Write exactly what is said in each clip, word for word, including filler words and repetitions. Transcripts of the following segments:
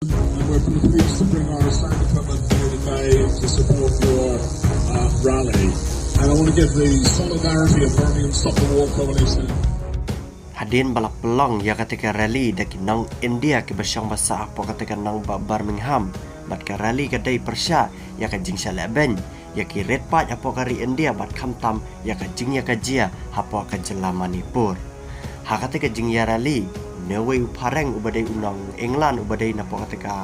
And we're pleased to bring our sound equipment here today to support your uh, rally. And I want to give the solidarity of Birmingham Stop the War Coalition. Hadien ba la pynlong ïa kata ka rally da ki nong India kiba shong ba sah hapoh kata ka nongbah Birmingham, bad ka rally ka dei pyrshah ïa ka jingshah lehbeiñ ïa ki rit paid hapoh ka ri India bad khamtam ïa ka jingïakajia hapoh ka jylla Manipur. Ha kata ka jingïa rally, newei u phareng uba dei u nong England uba dei napoh kata ka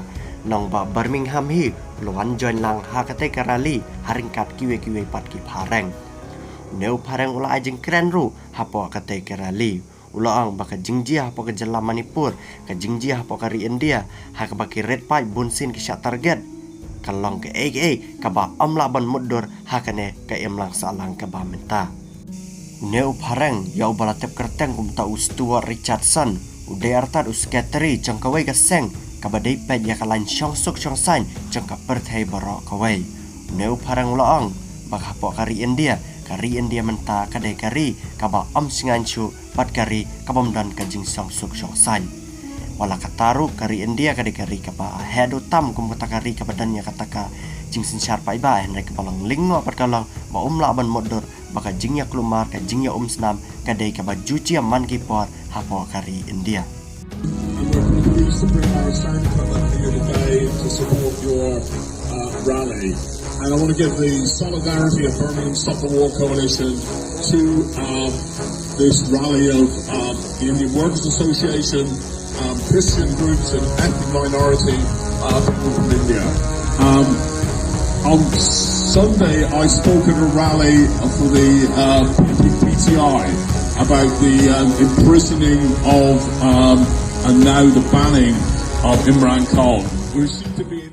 nongbah Birmingham hi, u la wan join lang ha kata ka rally ha ryngkat kiwei kiwei pat ki phareng. Une u phareng u la ai jingkren ruh hapoh kata ka rally. U la ong ba ka jingjia hapoh ka jylla Manipur, ka jingjia hapoh ka ri India, ha kaba ki rit paid bunsien ki shah target, ka long kaei kaei kaba ym lah ban mutdur ha kane ka imlang sahlang kaba mynta. Une u phareng, ïa uba la tip kyrteng kumta u Stuart Richardson, u dei artat u sekretari jong kawei ka seng kaba dei peit ïa ka lain shongsuk shongsaiñ jong ka pyrthei baroh kawei. Une u phareng u la ong ba hapoh ka ri India, ka ri India mynta ka dei ka ri kaba ym shngaiñ shuh bad ka ri kaba ym don ka jingshongsuk shongsaiñ. Wat la katta ruh, ka ri India ka dei ka ri kaba heh duh tam kum kata ka ri kaba don ïa kata ka jingsynshar paidbah, hynrei kaba long lyngngoh bad ka long ba ym lah ban mutdur ba ka jingïakulmar, ka jingïaumsnam ka dei kaba ju jia man ki por hapoh ka ri India. And we're pleased to bring our sound equipment for you today to support your uh, rally. And I want to give the solidarity of Birmingham Stop the War Coalition to um, this rally of um, the Indian Workers Association, um, Christian groups and ethnic minority uh, people from India. Um, on Sunday, I spoke at a rally for the uh, P T I about the um, imprisoning of um, and now the banning of Imran Khan, who seemed to be in